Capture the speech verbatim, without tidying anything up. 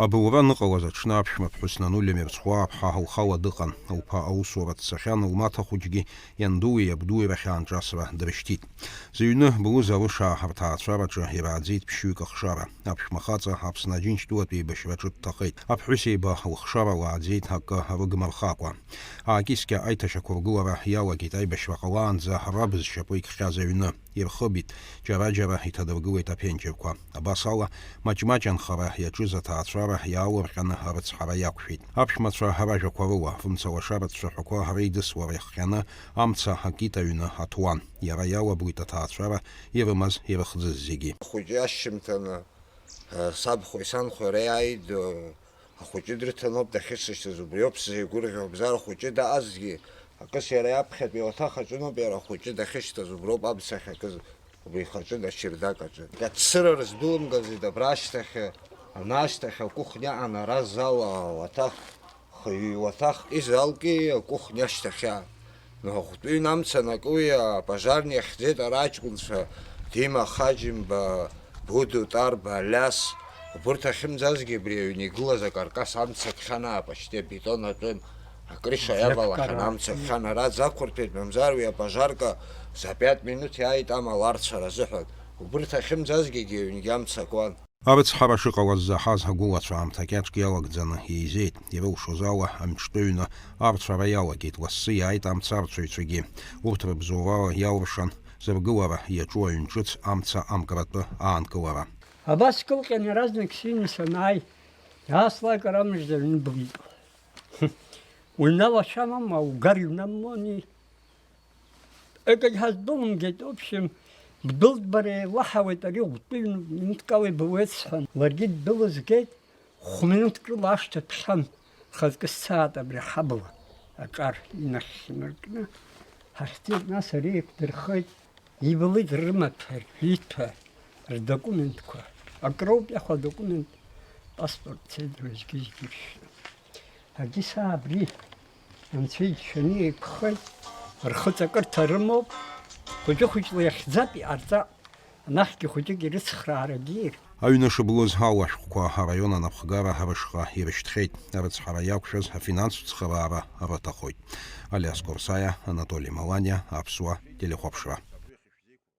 Абылра аныҟалаз аҽны аԥшәма ԥҳәыс Нанулиа Мирцхәаа-ԥҳа лхала дыҟан. Лԥа аусура дцахьан, лмаҭа хәыҷгьы иандуи иабдуи рахь аанҿасра дрышьҭит. Зыҩны Булыз Алышаа рҭаацәараҿы ирааӡеит ԥшьҩык ахшара. Аԥшәма хаҵа Аԥсны Аџьынџьтәылатә еибашьраҿы дҭахеит. Аԥҳәыс еиба лыхшара лааӡеит акы рыгмырхакәа. Аакьыскьа аиҭашьақәыргылара иалагеит, аибашьра ҟалаанӡа раб зшьапы икхьаз аҩны. Ирхыбит, џьара-џьара иҭадыргылеит аԥенџьырқәа. Абас ала, маҷ-маҷ анхара иаҿыз аҭаацәара иаалырҟьаны арыцҳара иақәшәеит. Аԥшәмацәа ражәақәа рыла, фымца лашаратә цәаҳәақәа реидыслара иахҟьаны амца акит аҩны аҭуан. Иара иалаблит аҭаацәара ирымаз, ирыхӡыз зегьы. Ахәыҷы ашьжьымҭаны, э, сабхәеи санхәеи иара иааит, э, ахәыҷы дрыҭаноуп дахьысышьҭыз, убриоуп сзеигәырӷьо, абзар ахәыҷы даазгьы, акыс иара иаԥхьатәи ауаҭах аҿыноуп иара ахәыҷы дахьышьҭаз, уброуп амца ахьакыз, убри ихаҿы, ачердак аҿы. Ацәыра рыздәылымгаӡеит абра ашьҭахь, ана ашьҭахь акухня аҟан ара зала ауаҭах, хҩы уаҭах изалки акухня ашьҭахьа. Ҳәатәыҩны амца анакуи апожарни ахьӡеит ара аҷкәынцәа, Дима Хаџьымба, Будо Тарба, Алиас, убырҭ ахьымӡазгьы абри аҩны игылаз акаркас амца кхьан, апочти абетон аҿы акриша иавалахьан, амца кхьан, ара аӡы ақәырҭәеит, мамзар уи апожарка за пиат минуҭ иааит амала арцәара азыҳәан. Убырҭ ахьымӡазгьы егьи аҩнгьы амца акуан. Арыцҳара шыҟалаз заҳаз агәылацәа аамҭа кьаҿк иалагӡаны еизеит. Ирылшоз ала, амҿтәы ҩны арцәара иалагеит, лассы иааит амцарцәаҩцәагьы. Урҭ рыбзоурала иалыршан, зыргылара иаҿу аҩн ҿыц амца амкратәы аанкылара. Абас кылҟьан иаразнак сыҩны санааи, иааслак ара мыжда аҩны былит. Уҩнала шәамам, аугар иҩнамлони. Егьагь ҳаздәылымгеит, в общем, бдәылҵбара еилаҳауеит, ари ӷәтәы ҩнкала ибылуеит сҳәан. Ларгьы ддәылызгеит, хә-минуҭк рыла ашҭа ҭәхьан, хазкы сцаат абри аҳабла аҿар инахь инаркны. Ҳахьцеит, нас ари еиқәдырхеит, ибылит рымаҭәа, рҩыҭәа, рдокументқәа. Акроуп иахәа адокумент, паспорт цеит, уеизгьы-зегьы иршәны. Агьыс абри анцәа иџьшьаны еиқәхеит, рхы ҵакырҭа рымоуп, хәыҷы-хәыҷла иахьӡап иҟарҵа, анахьгьы хәыҷык ирыцхраарагьы. Аҩны шыблыз алашәҟәқәа араион анапхгара рышҟа ирышьҭхьеит, арыцҳара иақәшәаз афинанстә цхыраара рыҭахоит. Алиас Корсаиа, Анатоли Маланиа, Аԥсуа телехәаԥшра.